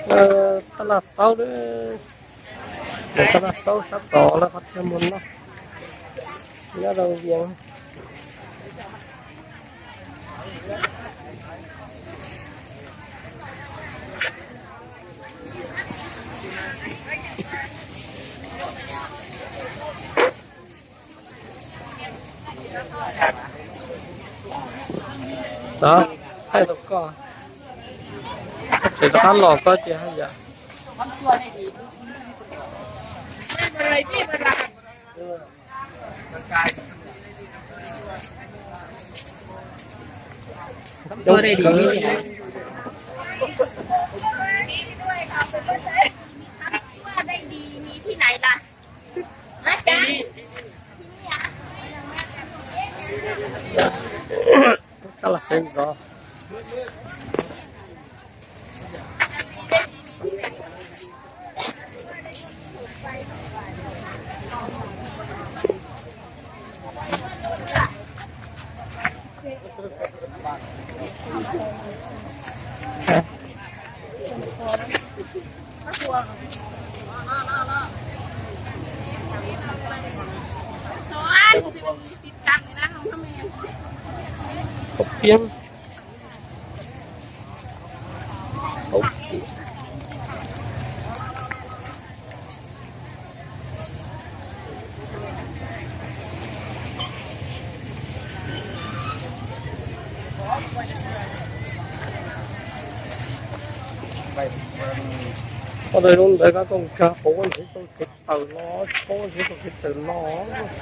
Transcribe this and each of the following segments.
Tab laj xaub, tab laj xaub sab tod lawv qhov chaw mus noj nyob rau Vias. Thaij tau koj, tseem rov qab los koj ces haj yam. Tab laj xeeb ntxov. Txhob piab. Ua ntawd zoo ntawd koj koom kag pov ua ntshiv tau kev tawm los, pov ua ntshiv tau kev tawm los.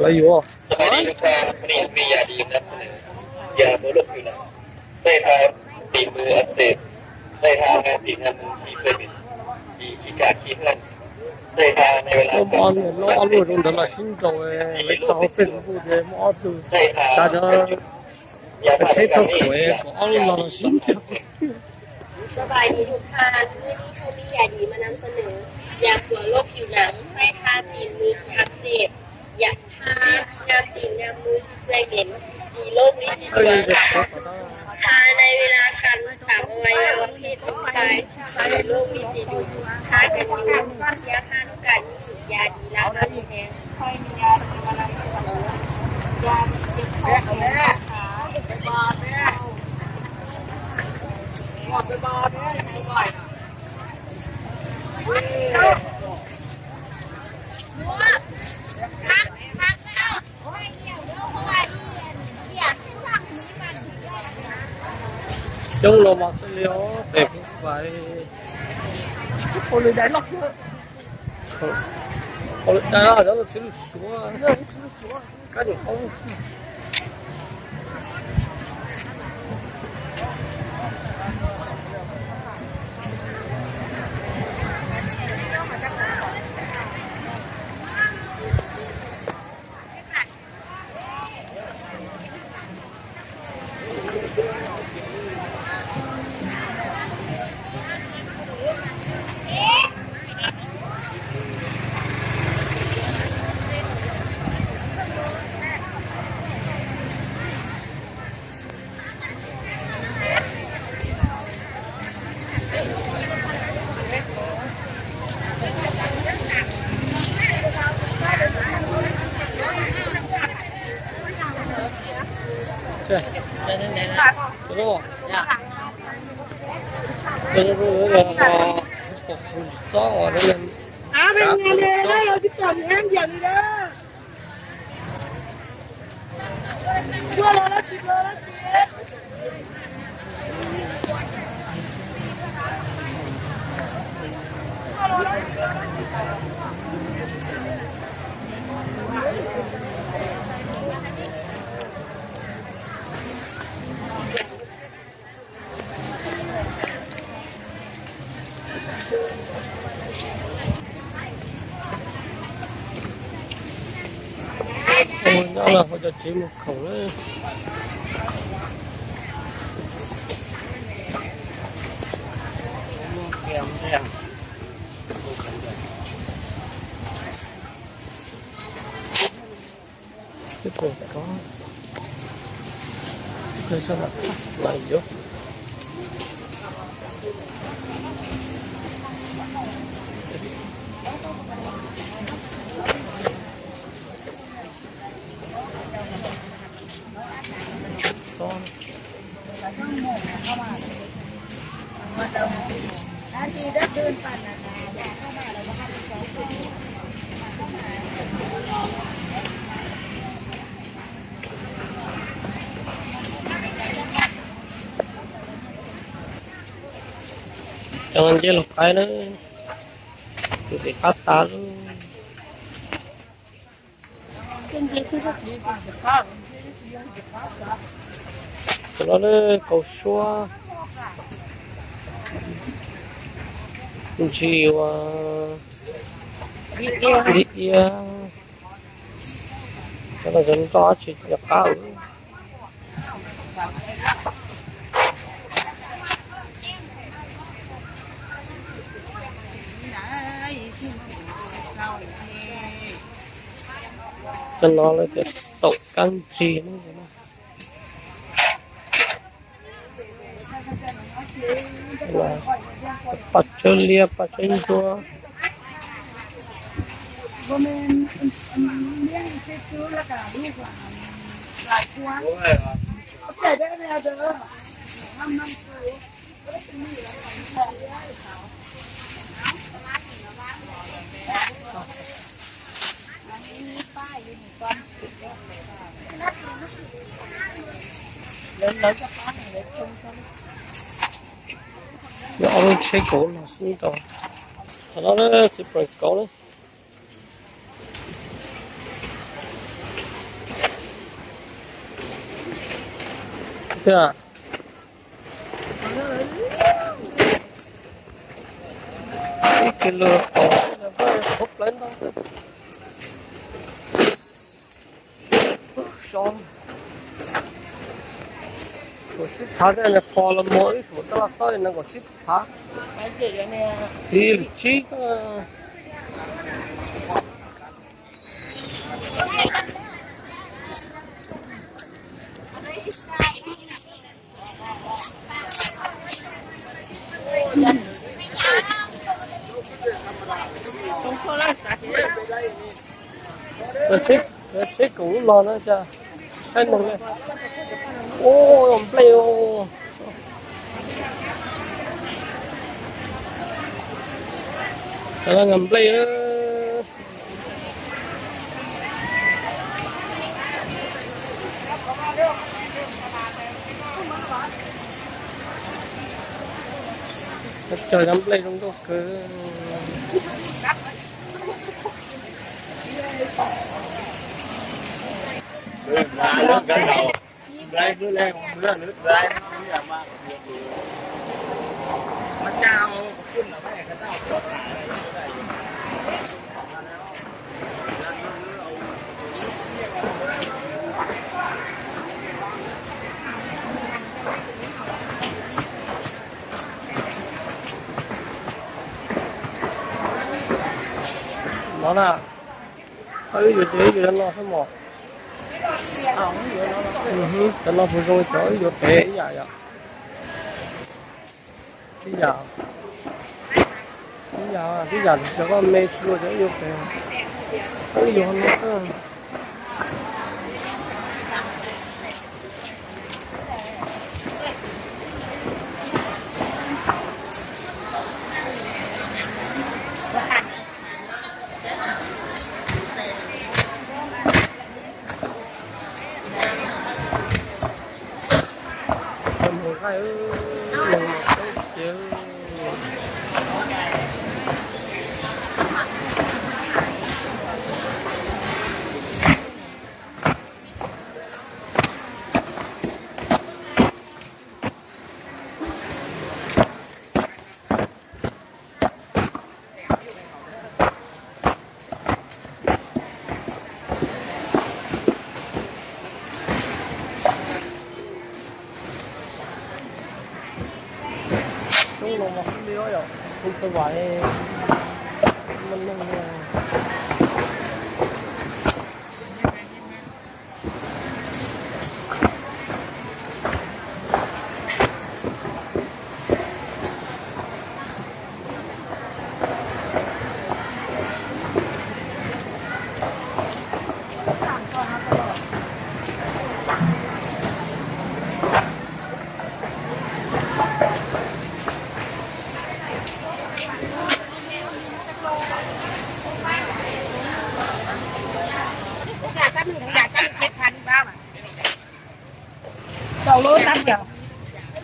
Lawv yuav. ไส้เท้าติดมืออักเสบ ไส้เท้า งาติด งามือ ขี้เปื่อยเหม็น ขี้ขี้กากขี้เพื่อน ไส้เท้า ในเวลา Muaj ob lub, muaj ob lub zoo ntawd los sib nraus, lawv tso Facebook ces muaj ob tug tsav cov tsheb thauj thuam kom ob lub no los sib nraus. สบายดีทุกท่าน มื้อนี้ผมมียาดีมานำเสนอ ยาปวดโรคผิวหนัง ไส้เท้า ติดมือที่อักเสบ ยาทา งาติด งามือที่เปื่อยเหม็น มีโรคริดสีดวง ทาในเวลาคัน สาม อวัยวะเพศ หญิงชาย มีโรคริดสีดวง ทากันยุง ยาทาลูกกาดนี่ ยาดีล้างอักเสบ Coob los mas xwb li os, pem Phoo Xwm Vais. Ua li dais loj, ua li dais loj, cov txiv lws suav, kab nyuam qoob. Nyob los hu cov tsev mus khoom na. Cov no nce los qaib na, tus tim qab tas lawm. Cov no kaus suab, ntsis uas li ia, cov no cov nroj tsis yog qab. Cov no lawv tias taum kab nrig. Paj tsawb liab, paj tsawb ntsuab. Yog ob lub tsheb kauv los xwb tau. Qhov no xwb pes kauv na. Tiag, ib kis lus qhov plawv ntau xwb. Kuv sib phav tej qho los mus ib suam taj laj xob no kom sib phav. Txiv tsib. Tsheb, tsheb kaum lub los na, saib neeg na. Ua nplej. Nplej. Cog cov nplej zoo nkauj kawg. No na, wb yuav ces wb yuav no xwb mog. Cov no puas zoo cov wb yuav pem ib yam yom? Tib yam, tib yam, tib yam, cov koj me tsis ua cov wb yuav pem, wb yuav no xwb. Los mas xwb li yom, kuv xav vam, mas neeg